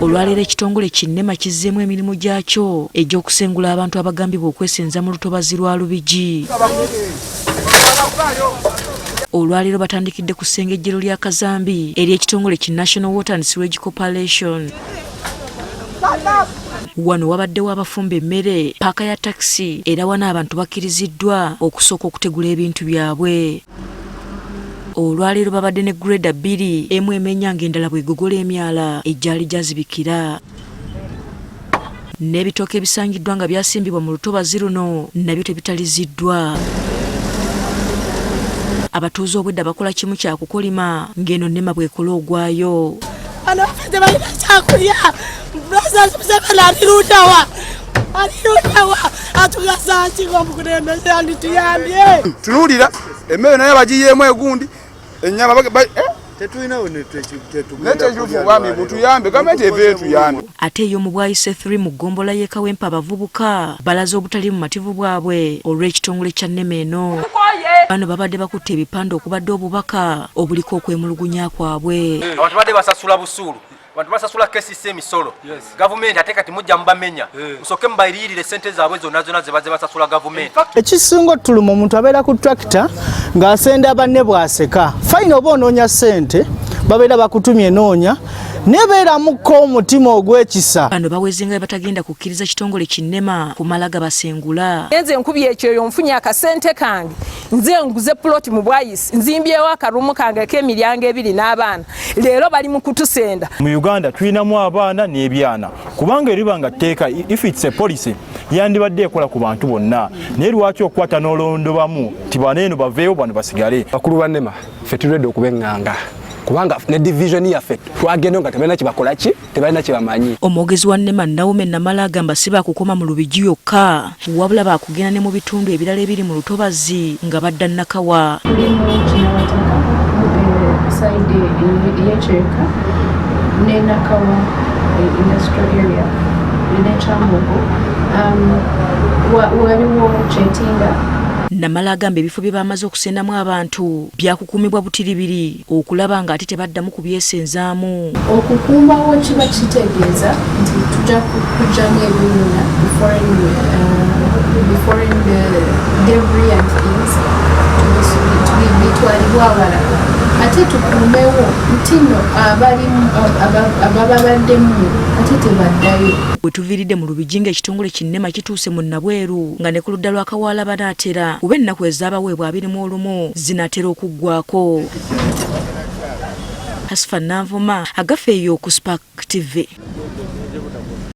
Olwaleero ekitongole ki NEMA kizzeemu emirimu gyakyo egy'okusengula abantu abagambibwa okwesenza mu lutobazi lwa Lubigi. Olwaleero batandikidde ku ssengejjero lya Kazambi ery'ekitongole ki National Water and Sewage Corporation. Wano wabaddewo abafumba emmere, paaka ya takisi era wano abantu bakkiriziddwa okusooka okutegula ebintu byabwe. Olwaleero babadde ne grader bbiri, emu emenya ng'endala bw'egogola emyala egyali gyazibikira. N'ebitooke ebisangiddwa nga byasimbibwa mu lutobazi luno nabyo tebitaliziddwa. Abatuuze obwedda bakola kimu kya kukolima ng'eno NEMA bw'ekola ogwayo. Bano baffe tebalina kyakulya. Pulezidenti Museveni ali ludda wa? Ali ludda wa? Atugasa ki ng'omukulembeze andituyambye? Tunuulira emmere naye bagiyeemu egundi ennyama Tetulinawo netetufuwami mutuyambe gavumenti eve etuyambe. Ate eyo mu Bwaise 3 mu ggombolola y'e Kawempe abavubuka balaze obutali bumativu bwabwe olw'ekitongole kya NEMA eno. Bano babadde bakutte ebipande okubadde obubaka obuliko okwemulugunya kwabwe. Abantu badde basasula busuulu, abantu basasula KCC emisolo gavumenti, ate kati mujja mubamenya. Musooke mubaliyirire sente zaabwe zonna zonna ze bazze basasula gavumenti. Ekisinga otuluma, omuntu abeera ku tractor ng'asenda banne bw'aseka. Fine, oba onoonya ssente, babeera bakutumye noonya, nebeeramukko omutima ogw'ekisa. Bano baweze nga batagenda kukkiriza kitongole ki NEMA kumala gabasengula. Nze nkubye ekyoyo, nfunye akasente kange, nze nguze puloti mu Bwayisi, nzimbyewo akarumu kange ak'emiryango ebiri n'abaana. Leero bali mu kutusenda. Mu Uganda tulinamu abaana n'ebyana, kubanga eriba nga tteeka, if it's a policy, yandibadde ekola ku bantu bonna, naye lwaki okukwata n'olondobamu nti bano eno baveewo, bano basigale? Bakulu ba NEMA, ffe tulwedde okuba eŋŋanga, kubanga ne division yaffe twagenda nga tebalina kyebakola ki, tebalina kyebamanyi. Omwogezi wa NEMA Naume Namala agamba si baakukoma mu Lubigi yokka, wabula baakugenda ne mu bitundu ebirala ebiri mu lutobazi nga badda Nakawa. Mulimu Kinawataka, side y'ekyereka, ne Nakawa industrial area ne Kyambogo, waliwo Kyetinga. Namala agamba ebifo bye bamaze okusendamu abantu byakukuumibwa butiribiri okulaba ng'ate tebaddamu kubyesenzaamu. Okukuumawo kiba kitegeeza nti tujja kugyamu ebiwuna, foreign debris and things, bitwalibwa awalala, ate tukuumewo nti nno abababaddemu ate tebaddayo. Bwe tuviiridde mu Lubigi ng'ekitongole ki NEMA kituuse mu Nabweru, nga ne ku ludda lwa Kawaala banaatera kuba ennaku ezaabaweebwa 21 zinaatera okuggwako. Hasfa Nanvuma, Agafa eyo ku Spark TV.